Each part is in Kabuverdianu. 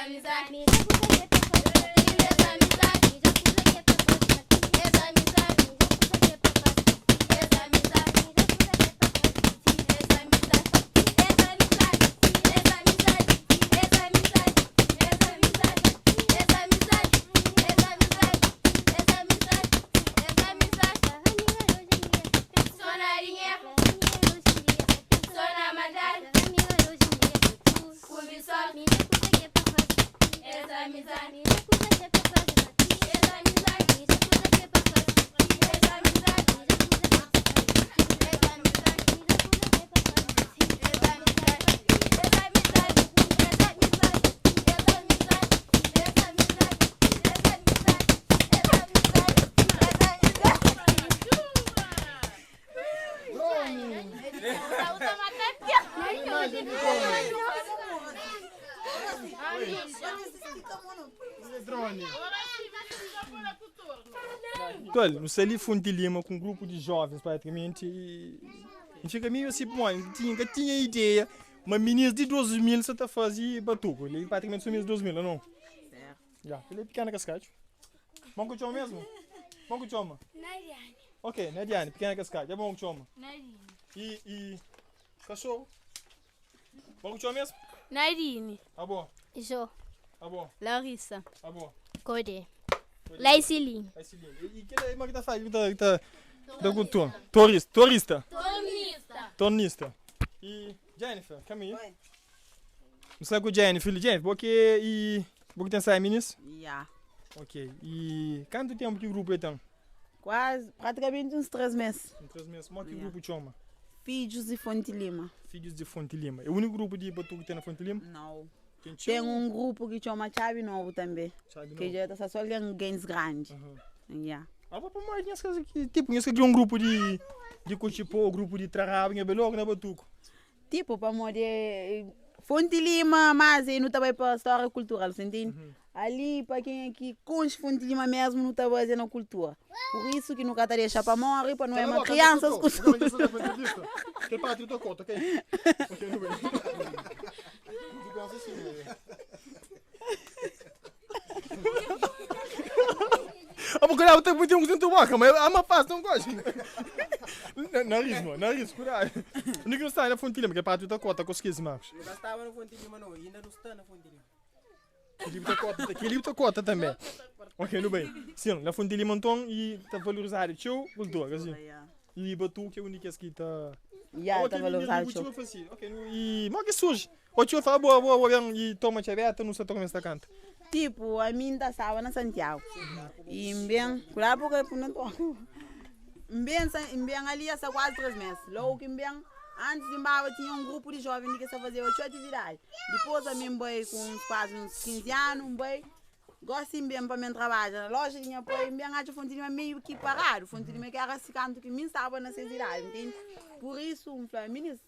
amizadi Essa amizade Essa amizade Essa amizade Essa amizade Essa amizade Essa amizade Essa amizade Essa amizade Essa amizade Essa amizade Essa amizade Essa amizade Só na dinheiro Só na maldade Cobiçar Essa amizade Essa amizade Essa amizade Essa amizade Essa amizade Essa amizade Essa amizade Essa amizade Essa amizade Essa amizade Essa amizade Atual, nu sta li Fonte Lima ku un grupu di jovens praticamenti i N fika meio asi pamodi N tinha, N ka tinha ideia ma minis di 2000 sa ta fazi batuku. Li praticamenti so minis di 2000, ou não? Ya, kel li é pikena kaskadju. Bon ku txoma mesmu? Bon ku txoma? Nadiane. Ok, Nadiane, pikena kaskadju. É bon ku txoma? Nadine. I, i kaxoru? Bon ku txoma mesmu? Nadine. Abo? Jo. Abo? Larissa. Abo? Kode. Laiceline. Laiceline. I, i kel li, ma ki ta faz? Ki ta, ki ta, ki ta ku tu? Torista. Torista. Tornista. Tornista. I Jennifer, come here. Oi. N sta ku Jennifer li. Jennifer, bo ki i bo ki ten sai minis? Ya. Ok. I kantu tempu ki grupu e ten? Kuazi, pratikamenti uns 3 mes. Uns 3 mes. Mo ki Ya. grupu txoma? Fidjus di Fonte Lima. Fidjus di Fonte Lima. É uniku grupu di batuku ki ten na Fonte Lima? Nau. Ten txeu? Ten un grupu ki txoma Txabi Nobu tanbe. Txabi Ki Nobu. dja ta sta so algen gentis grandi. Ya. Abo pamodi nhas ka tipo nhas ka kria un grupu di di kutxipô, grupu di traraba, nha bai logu na batuku. Tipo, pamodi é Fonte Lima, mas aí nu ta bai pa stória kultural, você entende? Ali, pa kenha ki konxe Fonte Lima mesmu, nu ta bazia na kultura. Pur isu ki nu ka ta dexa pa móre, pa nu é ma kriansas ku Kel pátrio ta kota, ok? Ok, nu bai. Tu pensa assim, né? Abo cuidado, tem muito um tu boca, mas é uma fácil, não gosto. Nariz, mano, nariz, cuidado. Não que não está na Fonte Lima, que é pátrio da cota, conseguisse, Marcos. Não estava na Fonte Lima, não, ainda não está na Fonte Lima. Aquele da cota, aquele da cota também. Ok, não bem. Sim, na Fonte Lima então e tá valorizado, tchau, cultura, assim. E batuque é o único que tá Ya, ta valorizadu txeu. Ok, e mo ki surge? O txeu fala boa, boa, boa, ben e toma txabeta, nu sa ta kumesa ta kanta. Tipo, ami N ta staba na Santiagu i N ben, kudadu pa ka na toka. N ben, N ben ali ya sta kuazi 3 mes. Logu ki N ben, antis di N baba tinha un grupu di joven li ki sta fazeba txeu atividadi. Dipôs ami N bai ku uns kuazi uns 15 anu, N bai. Gosi N ben pa mi N trabadja na loja di nha pai, N ben atxa Fonte Lima meiu ki paradu. Fonte Lima ki era si kantu ki mi N staba na ses idadi, ntende? Pur isu, N fla, Minis,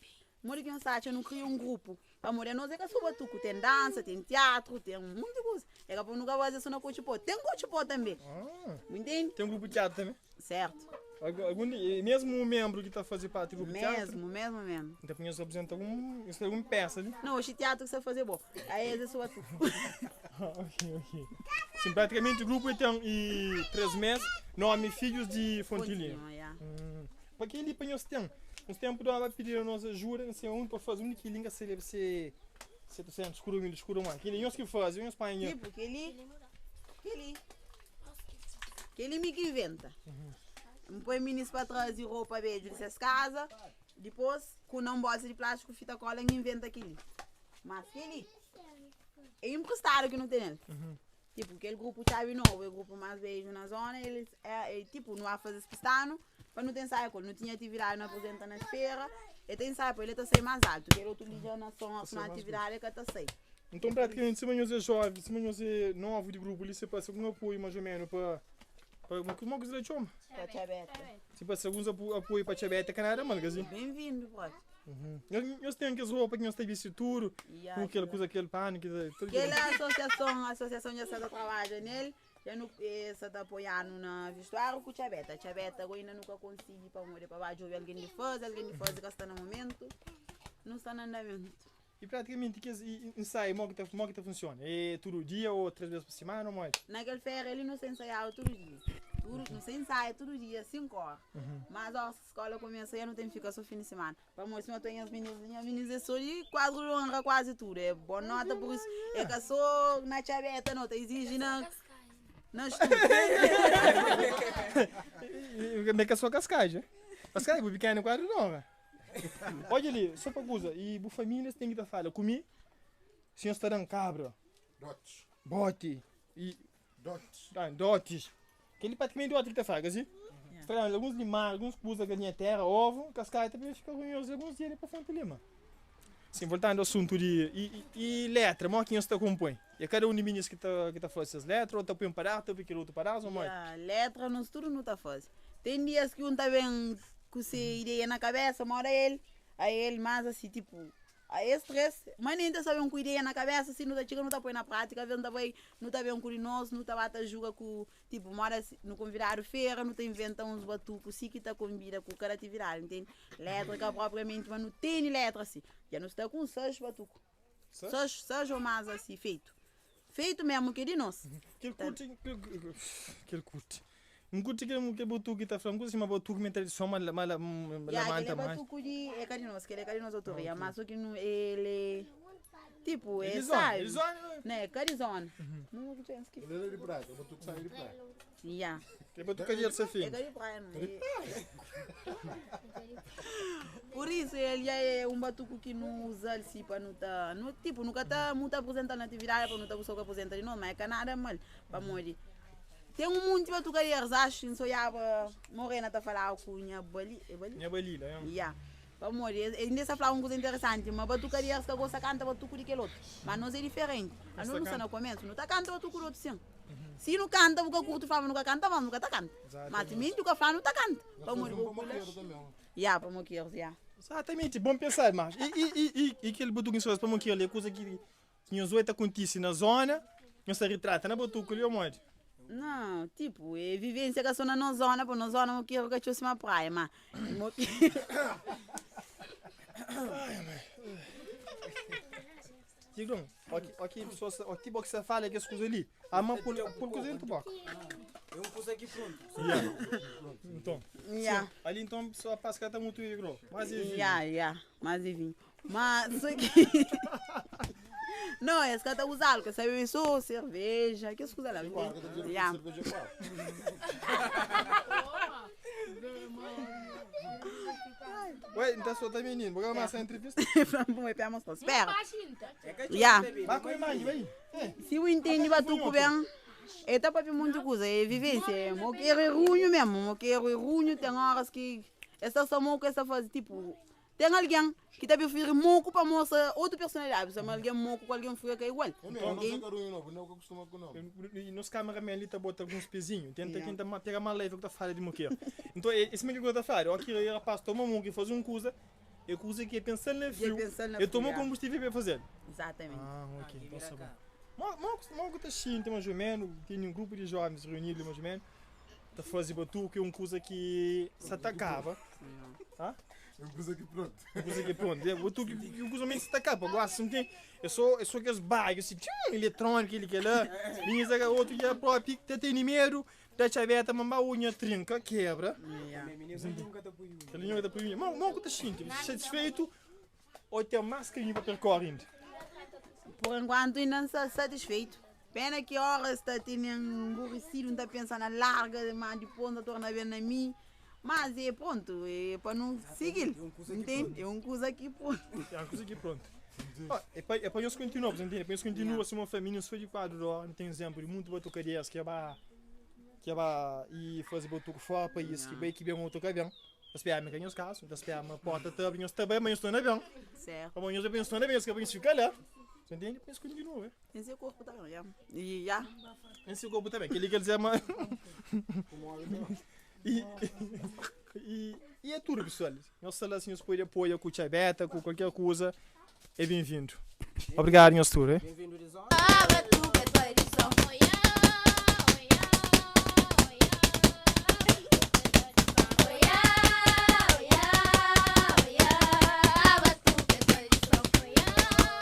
modi ki nhos ta atxa nu kria un grupu? Pamodi anos é ka so batuku, ten dansa, ten tiatru, ten munti kuza. É ka pa nu ka baza so na kotxi-pó. Ten kotxi-pó tanbe, bu ntende? Ten grupu di tiatru tanbe? Sertu. Algun di, mesmu menbru ki ta faze parti di grupu di tiatru? Mesmu, mesmu menbru. Nta pa nhos apresenta algun, nhos ten algun pesa li? Não, oxi tiatru ki sa faze bo. Aí es é so batuku. Ok, ok. Sim, praticamente grupu ten i 3 mes, nomi Fidjus di Fonte Lima. Fonte Lima, ya. Pa kel-li pa nhos ten uns ténpu dóna ba pidi nos ajuda, N sen un pa faze un di kel-li, N ka sabe se 700 skuru mil skuru má kel-li nhos ki faze, nhos panha. Tipo, kel-li, kel-li, kel-li mi ki inventa. N poi minis pa traze ropa bedju di ses kaza, dipôs ku na un bolsa di plástiku fita kola N inventa kel-li. Mas kel-li é inprestadu ki nu ten el. Tipo, kel grupu Txabi Nobu é grupu más bedju na zona, eles é, é tipo, nu ba faze spistanu pa nu ta ensaia ku el. Nu tinha atividadi, nu aprizenta na fera, el ta ensaia pa el, el ta sai más altu. Kel otu li dja na son, na atividadi el ka ta sai. Nton, pratikamenti, sima nhos é jóven, sima nhos é novu di grupu li, se pasa algun apoiu más ô ménu pa, pa, kuma ki se ta txoma? Pa Txabeta. Se pasa alguns apoiu pa Txabeta, ka nada mal, ka si? Benvindu, propi. Nhos ten kes ropa ki nhos ta bisti tudu, ku kel kuza, kel panu ki ta. Kel asosiason, asosiason dja sa ta trabadja nel, dja nu sa ta apoianu na vestuáriu ku txabeta. Txabeta go inda nu ka konsigi pamodi pa ba djobe algen di faze, algen di faze ka sta na momentu, nu sta na andamentu. E praticamente kes ensaio mo ki ta mo ki ta funciona? É tudo dia ou 3 vezes pa semana ou modi? Na kel feria li nu sta ensaiaba tudu dia. Tudu, nu sta ensaia tudu dia, 5 ora. Mas ora ki skola kumesa ya nu ten fika so fin di semana. Pamodi sima to nhas minis li, nhas minis é so di kuadru di onra kuazi tudu. É bon nota pur isu é ka so na txabeta no, ta iziji na na studu. Ma é ka so kaskadju, kaskadju bu bikenu kuadru di onra. Odja li, só pa kuza, i bu famílias ten ki ta fala ku mi, si nhos ta da-m kabra, Dotis. boti i Dotis. ah, dotis. Kel-li praticamente doti ki ta fala, ka si? Yeah. Ta da alguns limar, alguns kuza, galinha terra, ovo, kaskadju ta fika ku nhos alguns dia li pa Fonte Lima. Sim, voltando ao assunto di i, i, i letra, mo ki nhos ta konpõe? É kada un di minis ki ta ki ta faze ses letra ou ta poi un padás, ta poi kel otu padás ou modi? Yeah, letra nos tudu nu ta faze. Tem dias ki un ta ben ku se ideia na kabesa, moda el, a el mas asi tipo, a es 3, ma nen ta sa ben ku ideia na kabesa, si nu ta txiga nu ta poi na pratika, aves nu ta bai, nu ta ben ku di nos, nu ta ba ta juga ku, tipo moda si nu konvidadu fera, nu ta inventa uns batuku si ki ta konbida ku kada atividadi, ntende? Letra ka propriamenti, ma nu tene letra si, dja nu sta ku uns 6 batuku. 6, 6 ou mas asi feito. Feito mesmo que é di nos. Kel kurti, kel kurti. N kurti kel kel batuku ki ta fla, n kusa sima batuku mi tradison ma ma Ya, lamanta kel é mais. batuku di, é ka di nos, kel é ka di nos autoria, mas so ki nu el é tipo, É é di zona, é sabe? di zona. Né, é ka di zona. Não, que penso que. Ele era de praia, o batuque saiu de praia. Ya. Kel batuku di el É fim. ka di praia não. É... Por isso ele já é um batuku que não usa assim para não tá, no, tipo, nunca tá muito apresentando na atividade para não tá buscando apresentar de novo, mas é que nada mal para morrer. Tem um monte de batucadeiros, acho, em Soiaba, Morena tá falando com minha bali, é bali? Nha balila, é. Yeah. Pa morrer, ainda essa falar uma coisa interessante, mas batucadeiros que gosta canta batuco de aquele outro, mas nós é diferente. A nós não está no começo, não tá canta batuco do outro sim. Se não canta, porque curto fala, nunca canta, mas nunca tá canta. Mas também nunca fala, não tá canta. Pa morrer, Para moqueiro também. Yeah, pa moqueiros, yeah. Exatamente, bom pensar, mas e, e, e, e, e aquele batuque em para moqueiro ali, coisa que tinha os oito acontece na zona, não se retrata na batuque ali, ou modi? Não, tipo, é vivência que só na nossa zona, pô, na zona moqueiro que tinha uma praia, mas moqueiro. Tigrão, ok, ok, pessoa, ok, que você fala que as coisas ali, a mão por por coisa dentro do boca. Eu pus aqui pronto. Então, Yeah. ali então a pessoa passa que tá muito igual. Mas e Yeah, yeah, mais e vinho. Mas isso aqui. Não, esse cara tá usando, que sabe só cerveja, que coisa lá. Claro, Yeah. cerveja claro. Ué, então só tá menino, vou gravar essa entrevista. Vamos pegar uma Espera. É que Yeah. Vai com a imagem, vai. É. Se eu entendo batuco bem, é tá para muita coisa, é vivência, é moqueiro é runho mesmo, moqueiro é runho, tem horas que essa só moco, essa faz tipo, tem alguém que tá prefere moco para mostrar outra personalidade, se alguém moco com alguém frio que é igual. Eu não sei Entende? carinho não, não costuma com não. E nos cameraman ali tá bota alguns pezinhos, tenta Yeah. tenta pegar mais leve que tá falando de moqueiro. Então, esse mesmo que eu tô falando, aqui o rapaz toma um que faz um coisa, eu coisa que é pensando na frio, pensando na eu tomo frio, yeah. combustível para fazer. Exatamente. Ah, ok, então vira tá bom. cá. Mal que tá cheio, tem mais ou menos, tem um grupo de jovens reunidos mais ou menos, tá fazendo batuque, é uma coisa que se atacava. Hã? Eu pus aqui pronto. Uma coisa que pronto, é batuque que o coisa se atacava, agora assim tem, eu sou aqueles bagos assim, tchum, eletrônico, ele que lá, linhas outro que é próprio, que tem medo, da chaveta, mamba unha trinca, quebra. Yeah. Menino nunca tá punho. Aquele linha da punha. Mal, mal que tá cheio, satisfeito, ou tem mais caminho para percorrer ainda. Por enquanto ainda não está satisfeito. Pena que horas está tendo aborrecido, não está pensando na larga, mas depois não torna bem na mim. Mas é pronto, é para não seguir. Entende? É um coisa aqui pronto. É uma coisa aqui pronto. Ah, é para é para nós continuar, você entende? É para nós continuar ser uma família, sou de quadro, ó, não tem exemplo de muito batucarias que é ba que é ba e fazer batuco fora para isso que bem que bem outro que bem. Esperar me ganhar os casos, esperar uma porta também, nós também, mas estou na bem. Certo. Como nós bem estou na bem, que bem fica lá. Você entende? Por isso continua, é. Tem seu corpo também, já. E já. Esse corpo também, que ele quer dizer, mas e, e, e é tudo, pessoal. Nossa sala assim, os pode apoio com o com qualquer coisa, é bem-vindo. Obrigado, senhor Tour. eh? Bem-vindo de zona. Batuque é tradição. Oiá, oiá, oiá. Oiá, oiá, oiá. Batuque é tradição. Oiá,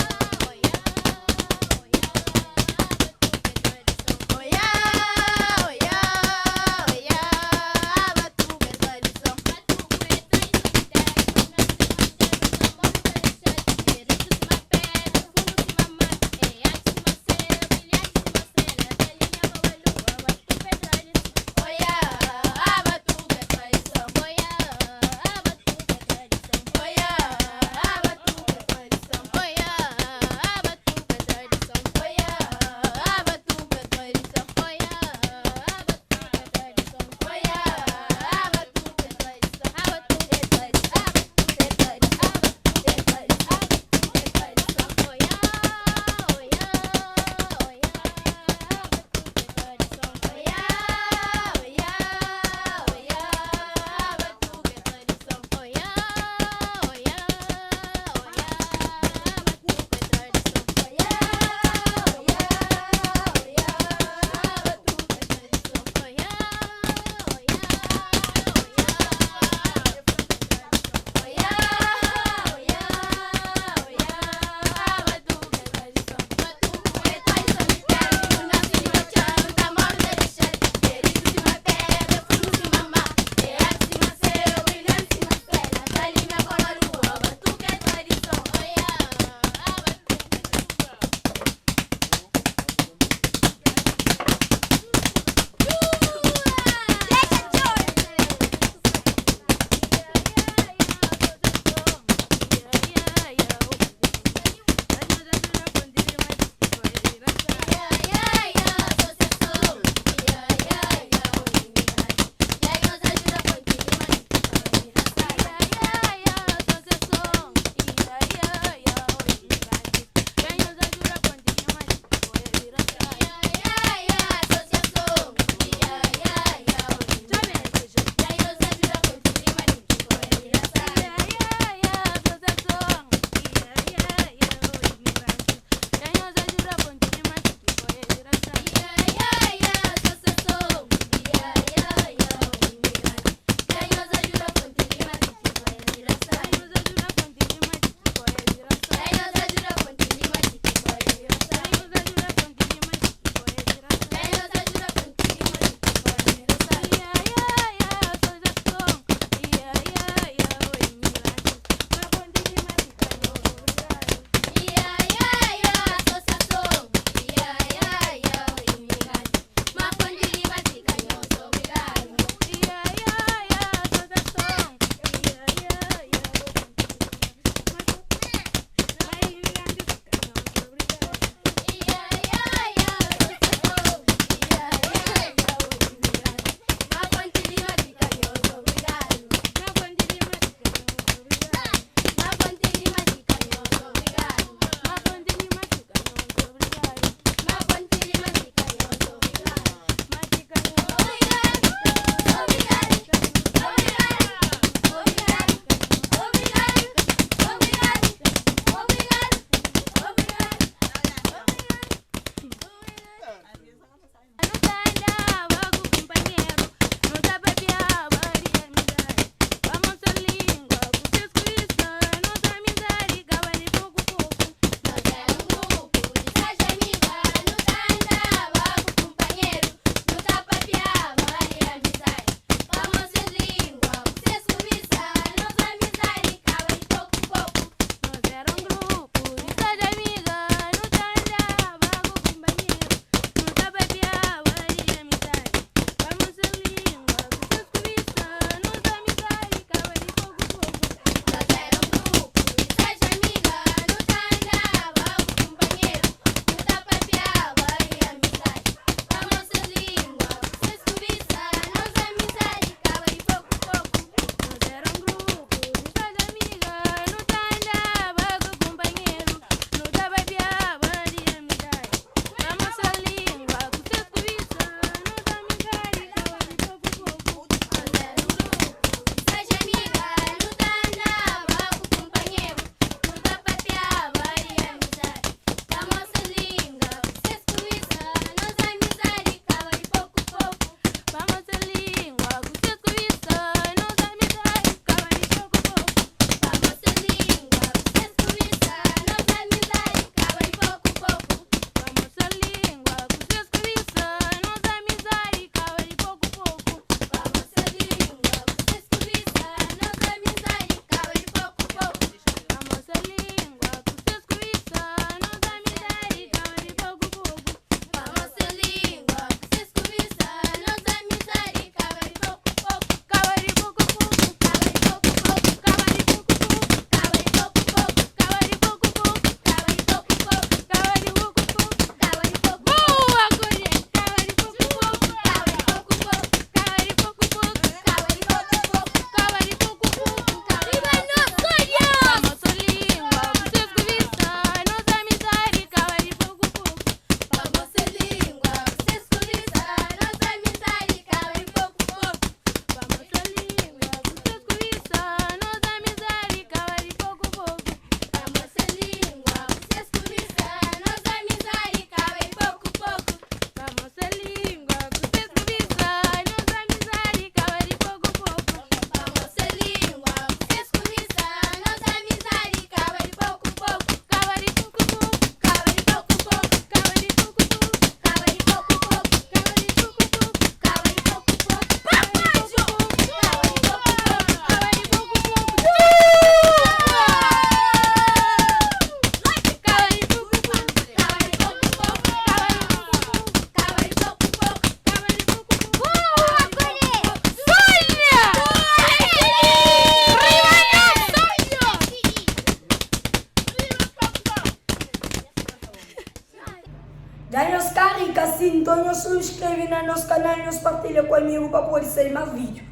Dja nhos ka rika si, nton nhos subskreve na nos kanal, nhos partilha ku amigu pa pode sai mas vídeo.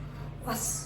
Was.